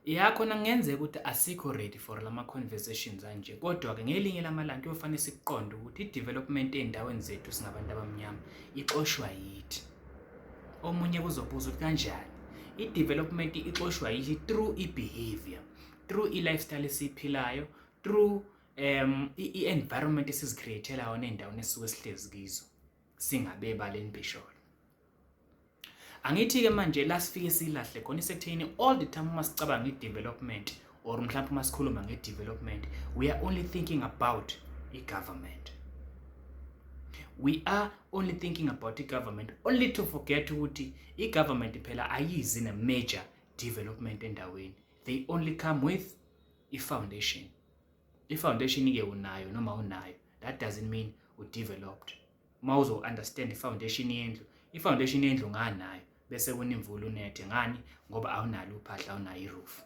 Ya, khona kungenzeka ukuthi asikho ready for lama conversations anje, kodwa-ke ngelinye lamalanga kuyofanele sikuqonde ukuthi i-development ey'ndaweni zethu singabantu abamnyama ixoshwa yithi. Omunye kuzobuza ukuthi kanjani? I-development ixoshwa yithi through i-behavior, through i-lifestyle esiyiphilayo, through i-environment esizi-create-ela yona ey'ndaweni esisuke sihlezi kizo singabebala embisholo. Angithi-ke manje la sifike silahle khona isekutheni all the time uma sicabanga i-development or mhlawumbe uma sikhuluma nge-development, we are only thinking about i-government. We are only thinking about i-government, only to forget ukuthi i-government phela ayizi ne-major development endaweni. They only come with i-foundation. I-foundation-ke unayo noma unayo, that doesn't mean u-developed. Uma uzo-understand i-foundation yendlu, i-foundation yendlu unganayo bese kunemvula unethe ngani? Ngoba awunalo uphahla, awunayo i-roof.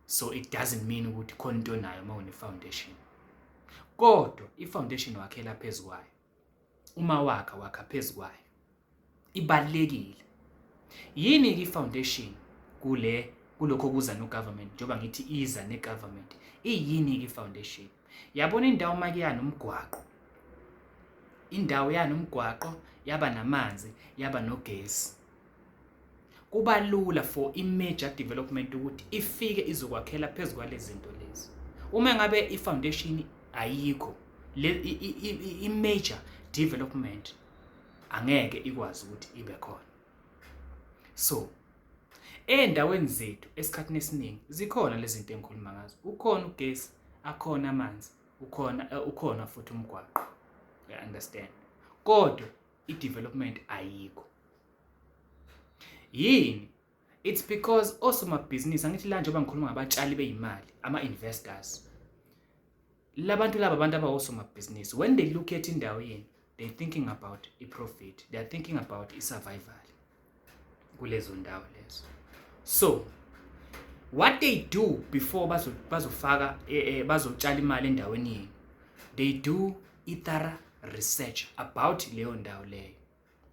So it doesn't mean ukuthi khona into onayo uma une-foundation. Kodwa i-foundation wakhela phezu kwayo. Uma wakha, wakha phezu kwayo. Ibalulekile. Yini-ke i-foundation kule kulokho kuza no-government, njengoba ngithi iza ne-government? Iyini-ke i-foundation? Yabona indawo uma kuya nomgwaqo, indawo yanomgwaqo, yaba namanzi, yaba nogesi, kuba lula for i-major development ukuthi ifike izokwakhela phezu kwalezi zinto lezi. Uma ngabe i-foundation ayikho le, i-major development angeke ikwazi ukuthi ibe khona. So ey'ndaweni zethu esikhathini esiningi zikhona lezi zinto engikhuluma ngazo. Ukhona ugesi, akhona amanzi, ukhona futhi umgwaqo, you understand, kodwa i-development ayikho. Yini? It's because osomabhizinisi, angithi la njengoba ngikhuluma ngabatshali beyimali, ama-investors, labantu laba, abantu abawosomabhizinisi, when they look at indawo yenu, they're thinking about i-profit, they are thinking about i-survival kulezo ndawo lezo. So what they do before bazofaka bazotshala imali endaweni yenu, they do i-thorough research about leyo ndawo leyo,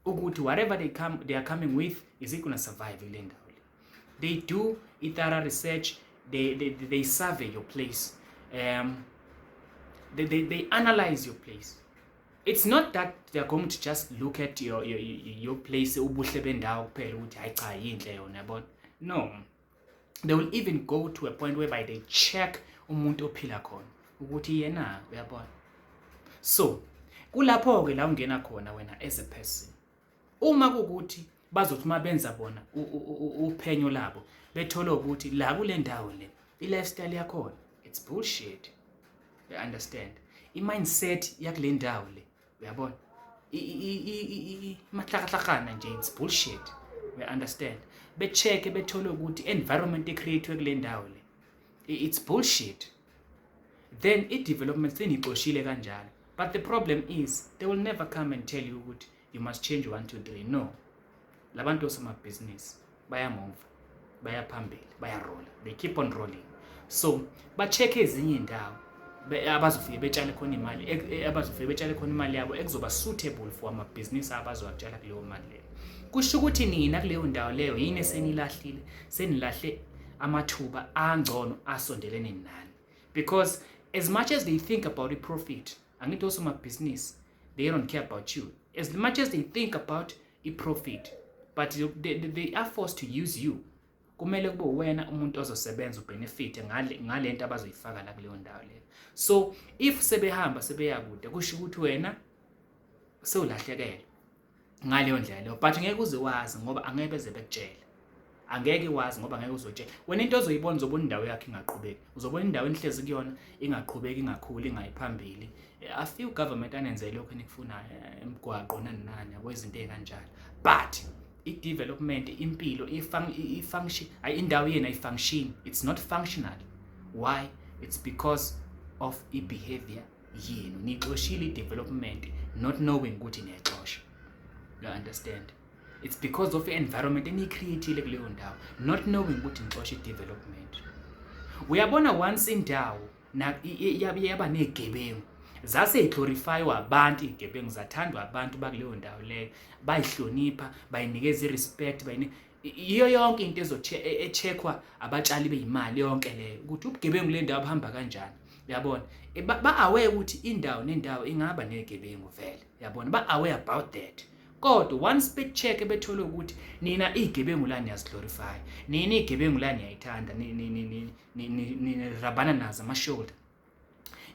ukuthi whatever they are coming with, is it gonna survive kule ndawo le. They do i-thorough research, they survey your place, they analyze your place. It's not that they're going to just look at your place, ubuhle bendawo kuphela, ukuthi hayi cha, yinhle yona, yabona. No, they will even go to a point whereby they check umuntu ophila khona ukuthi yena uyabona. So kulapho ke la ungena khona wena as a person. Uma kukuthi bazothi uma benza bona uphenyo labo, bethola ukuthi la kule ndawo le i-lifestyle yakhona, it's bullshit, you understand, i-mindset yakule ndawo le, uyabona, imahlakahlakana nje, it's bullshit, you understand, be-check, bethole ukuthi environment e-create kule ndawo le, it's bullshit, then i-development senixoshile kanjalo. But the problem is they will never come and tell you ukuthi you must change 1 2 3. No, labantu osomabhizinisi baya-move, baya phambili, bayarola, they keep on rolling. So ba-check ezinye indawo abazofike betshale khona imali, abazofike betshale khona imali yabo, ekuzoba suitable for amabhizinisi abazowatshala kuleyo mali leyo. Kusho ukuthi nina kuleyo ndawo leyo yini esenilahlile? Senilahle amathuba angcono asondelene nani, because as much as they think about i-profit, angithi osomabhizinisi, they don't care about you as much as they think about i-profit, but they are forced to use you. Kumele kube wena umuntu ozosebenza u-benefit ngale nto abazoyifaka la kuleyo ndawo leyo. So if sebehamba sebeya kude, kusho ukuthi wena sewulahlekelwe ngaleyo ndlela leyo, but ngeke uze wazi ngoba angeke beze bekutshele. Angeke wazi ngoba ngeke uzotshela wena. Into ozoyibona, uzobona indawo yakho ingaqhubeki, uzobona indawo enihlezi kuyona ingaqhubeki, ingakhuli, ingayi phambili. Afike u-government anenzele lokho enikufunayo, emigwaqo, nani nani, yabo, izinto ey'kanjalo, but i-development, impilo, i-function, ayi, indawo yena ayi-function, it's not functional. Why? It's because of i-behavior yenu. Nixoshile i-development not knowing ukuthi niyayixosha, you understand? It's because of i-environment eniyi-create-ile kuleyo ndawo, not knowing ukuthi nixosha i-development. Uyabona, once indawo yaba ney'gebengu, zase yi-glorify-wa abantu iy'gebengu, zathandwa abantu bakuleyo ndawo leyo, bayihlonipha, bayinikeza i-respect. Iyo yonke into echeckwa abatshali beyimali yonke leyo, ukuthi ubugebengu le ndawo buhamba kanjani, uyabona. Ba-aware ukuthi indawo nendawo ingaba negebengu vele, uyabona, ba-aware about that. Kodwa once be-check, bethole ukuthi nina iy'gebengu la niyaziglorify, nina iy'gebengu la niyayithanda, nirabana nazo ama-shoulder,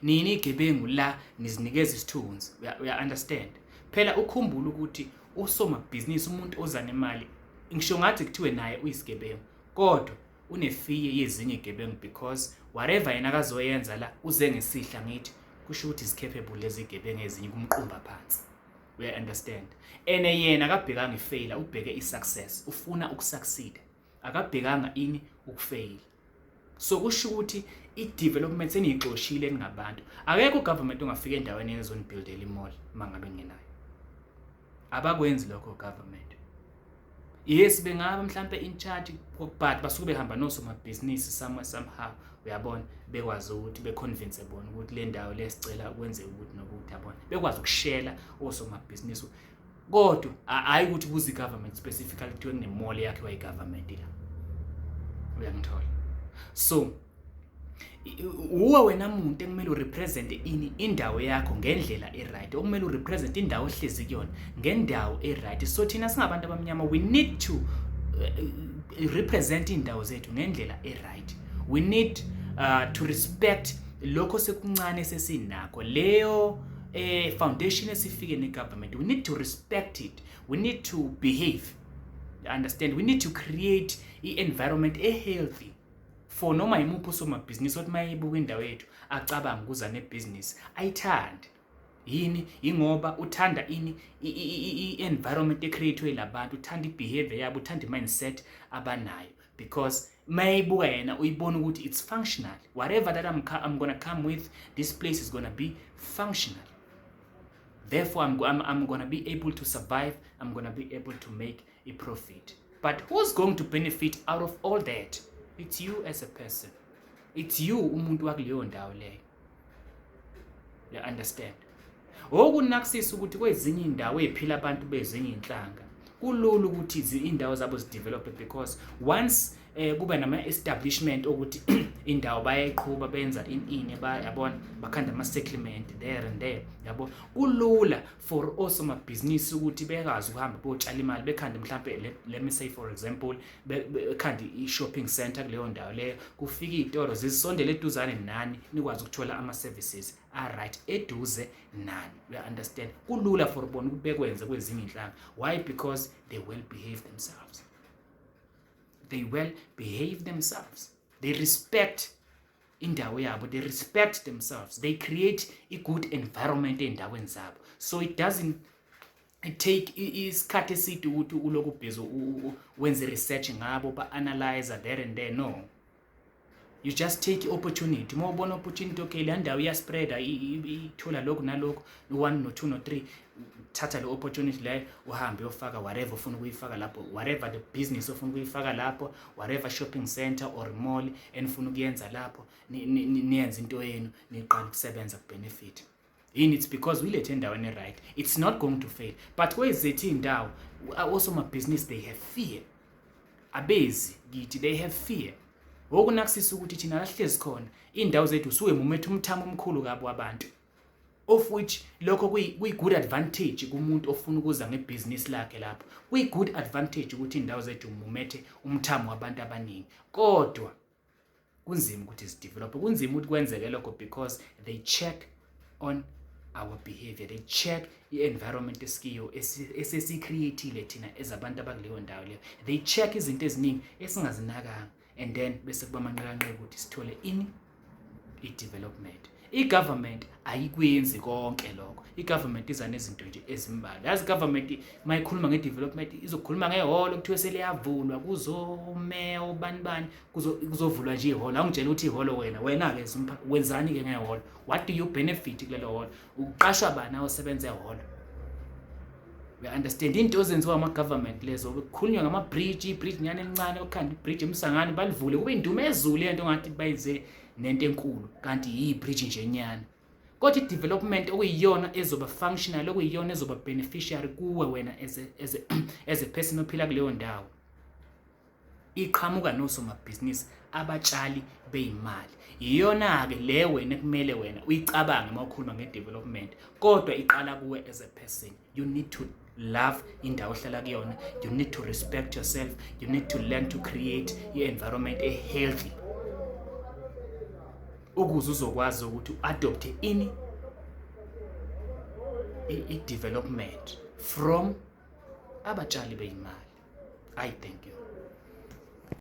nina iy'gebengu la nizinikeza isithunzi, uya-understand. Phela ukhumbule ukuthi usomabhizinisi, umuntu oza nemali, ngisho ngathi kuthiwe naye uyisigebengu, kodwa une-fear yezinye igebengu, because whatever yena akazoyenza la uze ngesihla, ngithi kusho ukuthi is-capable lezi gebengu ezinye kumqumba phansi, uya-understand. Ene yena akabhekanga i-failure, ubheke i-success, ufuna ukusucceed, akabhekanga ini, ukufail. So kusho ukuthi i-development seniyixoshile ningabantu. Akekho ugovernment ongafika endaweni ezonibuildela i-mall uma ngabe ningenayo. Abakwenzi lokho government. Yes, bengaba mhlambe in charge, but basuke behamba nosomabhizinisi somewhere somehow, uyabona, bekwazi ukuthi beconvince bona ukuthi le ndawo lesicela kwenzeke ukuthi nokuthi, yabona, bekwazi ukushela osomabhizinisi. Kodwa hhayi ukuthi kuze i-government specifically kuthiwe kune-mall yakhiwa i-government la, uyangithola. So uwe wena muntu ekumele urepresent ini, indawo yakho ngendlela e-right, okumele urepresent indawo ohlezi kuyona ngendawo e-right. So thina singabantu abamnyama, we need to represent indawo zethu ngendlela e-right. We need to respect lokho sekuncane sesinakho, leyo foundation esifike ne-government. We need to respect it, we need to behave, you understand. We need to create i-environment e-healthy for noma yimuphi usomabhizinisi othi uma eyibuka indawo yethu acabange ukuza nebhizinisi, ayithande. Yini? Ingoba uthanda ini, i-environment ecreate labantu, uthanda i-behavior yabo, uthanda i-mindset abanayo, because mayibuka yena uyibona ukuthi it's functional. Whatever that I'm gonna come with, this place is gonna be functional, therefore I'm gonna be able to survive, I'm gonna be able to make a profit. But who's going to benefit out of all that? It's you as a person, it's you umuntu wakuleyo ndawo leyo, you understand. Okunakisisa ukuthi kwezinye indawo eziphila abantu bezinye inhlanga kulula ukuthi indawo zabo zidevelop, because once kuba nama establishment ukuthi indawo bayayiqhuba, benza ini, bayabona, bakhanda ama settlement there and there, yabo, kulula for osomabhizinisi ukuthi bekwazi ukuhamba botshala imali, bekhande mhlambe, let me say for example, bekhande i-shopping center kuleyo ndawo leyo, kufika iy'tolo zisondele eduzane nani, nikwazi ukuthola ama-services a-right eduze nani, you understand. Kulula for bona ukuthi bekwenze kwezinye iy'nhlanga. Why? Because they well behave themselves, they well behave themselves, they respect indawo yabo, they respect themselves, they create a good environment ey'ndaweni zabo. So it doesn't take isikhathi eside ukuthi uloku busy wenze research ngabo, ba-analyze there and there. No, you just take i-opportunity. Uma ubona opportunity, okay, le ndawo iyaspreada, ithola lokhu nalokhu, no-one, no-two, no-three, thatha le opportunity leyo, uhambe uyofaka whatever ufuna ukuyifaka lapho, whatever the business ofuna ukuyifaka lapho, whatever shopping center or mall enifuna ukuyenza lapho, niyenze into yenu, niqale ukusebenza, kubenefit yini. It's because uyilethe endaweni e-right, it's not going to fail. But kwezethu iy'ndawo, osomabhizinisi, they have fear, abezi kithi, they have fear. Okunakisisa ukuthi thina lahlezi khona iy'ndawo zethu usuke mumethe umthamo omkhulu kabi wabantu, of which lokho kuyi-good advantage kumuntu ofuna ukuza ngebhizinisi lakhe lapho. Kuyi-good advantage ukuthi iy'ndawo zethu mumethe umthamo wabantu abaningi, kodwa kunzima ukuthi zidevelop, kunzima ukuthi kwenzeke lokho, because they check on our behavior, they check i-environment esikiyo esesiyicreate-ile thina ezabantu abakuleyo ndawo leyo. They check izinto eziningi esingazinakanga, and then bese kuba amanqekanqeka ukuthi sithole ini, i-development. I-government ayikwenzi konke lokho. I-government iza nezinto nje ezimbalwa. Yazi, i-government uma ikhuluma nge-development izokhuluma ngehholo kuthiwe seliyavulwa, kuzomeya ubani bani, kuzovulwa nje ihholo. Awungitshela ukuthi ihholo, wena-ke wenzani-ke ngehholo? What do you benefit kulelo hholo? Uqashwa bani awosebenza ehholo? We understand into ezenziwa ama-government lezo. Kukhulunywa ngama-bridge, i-bridge nyane elincane, okhanda i-bridge emsangane, balivule kube indumo ezulu lento, ngathi bayize nento enkulu, kanti yi-bridge nje enyane. Kodwa i-development okuyiyona ezoba functional, okuyiyona ezoba beneficiary kuwe wena as a person ophila kuleyo ndawo. Iqhamuka nosomabhizinisi, abatshali beyimali. Iyona-ke le wena ekumele wena uyicabange uma ukhuluma nge-development, kodwa iqala kuwe as a person. You need to love indawo ohlala kuyona, you need to respect yourself, you need to learn to create i-environment e-healthy ukuze uzokwazi ukuthi u-adopte ini, i-development from abatshali beyimali. I thank you.